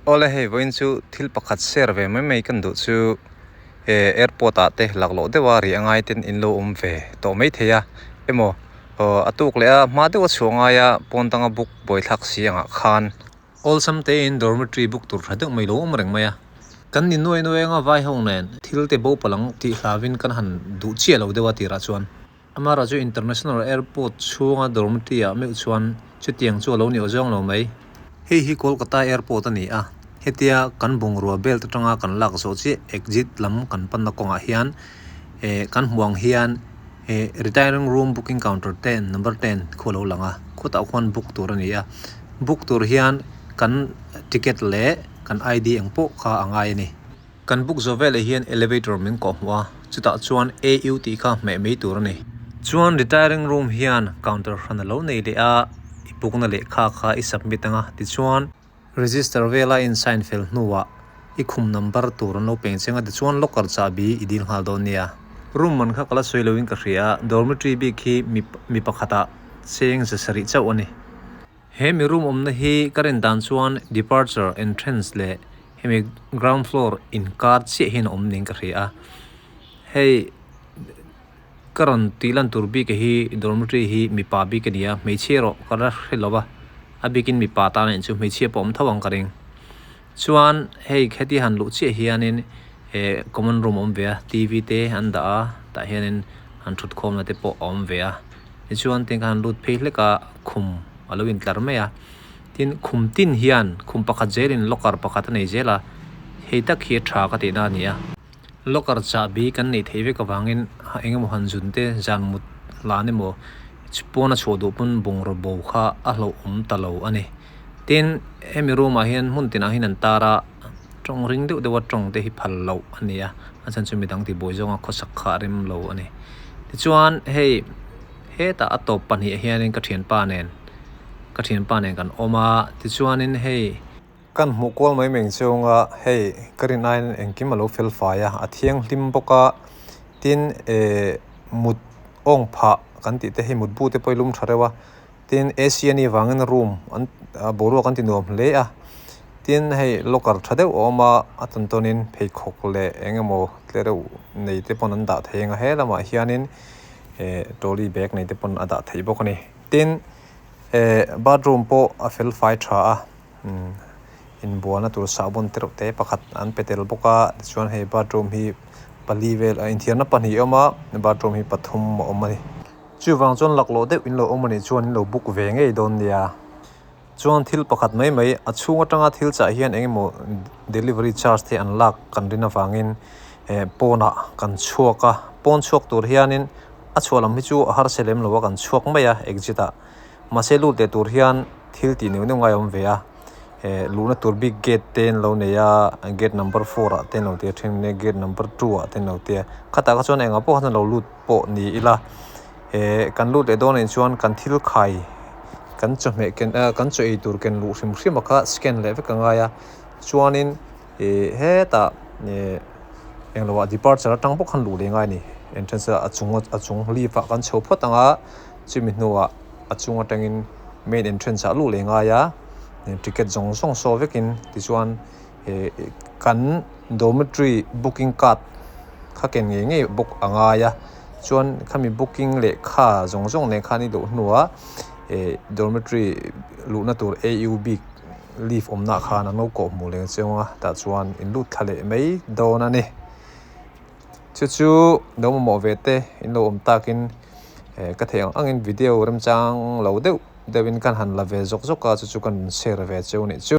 Awle hei vawiin chu thil pakhat share ve mai mai kan duh chu eh airport ah te laklawh deuha ri angai ten in lo awm ve tawh mai thei a emaw aw a tuk leh a hma deuha chhuah ngaia pawn danga book buaithlak si angah khan awlsam tein dormitory book tur tha deuh mai lo awm reng mai a kan ni nuai nuai anga vai ho nen thil te bo palang tih hlauhin kan han duh chiah lo deuh a tirah chuan. Amara chu International Airport chhunga dormitory ah meuh chuan chutiang chu a lo ni aw zawng lo mai. Hei hi Kolkata Airport a ni a, hetia kan bungrua belt atanga kan lak zawh chiah exit lam kan panna kawngah hian eh kan hmuh ang hian eh retiring room booking counter ten number ten khu a lo lang a, khutah khuan book tur a ni a, book tur hian kan ticket leh kan ID ang pawh kha a ngai a ni. Kan book zawh veleh hian elevator min kawh hmuh a, chutah chuan AU tih kha hmeh mai tur a ni. Chuan retiring room hian counter hran a lo nei leh a, i book na lehkha kha i submit ang a, tichuan register vela in sign fel hnuah i khum number tur an lo peng cheng a, tichuan locker chahbi i dil nghal dawn nia. Room man kha ka la sawi loin ka hria a, dormitory bik hi mi pakhatah cheng za sarih chauh a ni. He mi room awmna hi ka rin dan chuan departure entrance leh hemi ground floor inkar chiah hian a awm niin ka hria a hei ka rawn tih lan tur bik hi dormitory hi mipa bik a ni a hmeichhia erawh ka la hre lo va a bikin mipa tan a inchhung hmeichhia pawh a awm tho ang ka ring chuan hei kheti han luh chiah hianin eh common room a awm ve a t v te an dah a tah hianin han thut khawmna te pawh a awm ve a tichuan tiang khan lut phei hlek a khum a lo intlar mai a tin khum tin hian khum pakhat zelin locker pakhat a nei zel a hei tak hi a tha ka tihna a ni a locker chahbi kan neih theih vek avangin eng emaw han zun te zan mut hlan emaw pawn a chhuah duh pawn bungraw bo kha a hlauhawm ta lo a ni tin hemi room ah hian hmun tinah hian an tar a tawng ring deuh deuh a tawng te hi phal loh a ni a a chhan chu midang tibuai zawnga khawsak kha a rem lo a ni tichuan hei hetah a tawp pahnih ah hianin ka thianpa nen ka thianpa nen kan awm a tichuanin hei kan hmuh kual mai mai ang chhunga hei ka rin aiin engkim a lo fel fai a a thianghlim bawk a tin ehh mut awng phah kan tih te hi mut bu te pawh hi lum tha reuh a tin A C a nih vangin room an boruak an ti nuam hle a tin hei locker tha deuh a awm a a tawn tawnin pheikhawk leh eng emaw tle reuh nei te pawn an dah thei ang a he lamah hianin eh trolley bag nei te pawn a dah theih bawk a ni tin eh bathroom pawh a fel fai tha a umm inbualna tur sahbawn te reuh te pakhat an pe tel bawk a tichuan hei bathroom hi pali vel a inthiarna pahnih a awm a bathroom hi pathum a awm a ni. Chuvang chuan laklawh deuh in lo awm a nih chuan in lo book ve ngei dawn nia. Chuan thil pakhat mai mai a chhung atanga thil chah hian eng emaw delivery charge te an lak kan rin avangin eh pawnah kan chhuak a, pawn chhuak tur hianin a chhuah lam hi chu a harsa lem lo a kan chhuak mai a exit ah. Mahse lut leh tur hian thil tih neuh neuh ngai a awm ve a, eh luhna tur bik gate te an lo nei a, gate number four ah te an lo ti a then in gate number two ah te an lo ti a, khatah kha chuan engah pawh khan lo lut. pawh ni ila eh kan lut leh dawn anih chuan kan thil khai kan chawhmeh ken ah kan chaw ei tur ken luh hrim hrim a kha scan leh vek a ngai a chuanin ih hetah ih englo ah departure atang bawk khan luh leh ngai a ni entrance a chung a chung lift ah kan chho phawt ang a chumi hnuah a chung atangin main entrance ah luh leh ngai a ticket zawng zawng saw vekin tichuan eh kan dormitory booking card kha ken ngei ngei bawk a ngai a chuan khami booking lehkha zawng zawng nen khan i luh hnuah eh dormitory luhna tur A U bik lift awmna ah khan an lo kawh hmuh leh chiang a tah chuan in lut thla leh mai dawn a ni chu chu lo mamawh ve te in lo awm takin eh ka theih ang angin video remchang lo deuh deuhin kan han la ve zawk zawk a chu chu kan share ve cheu a nih chu.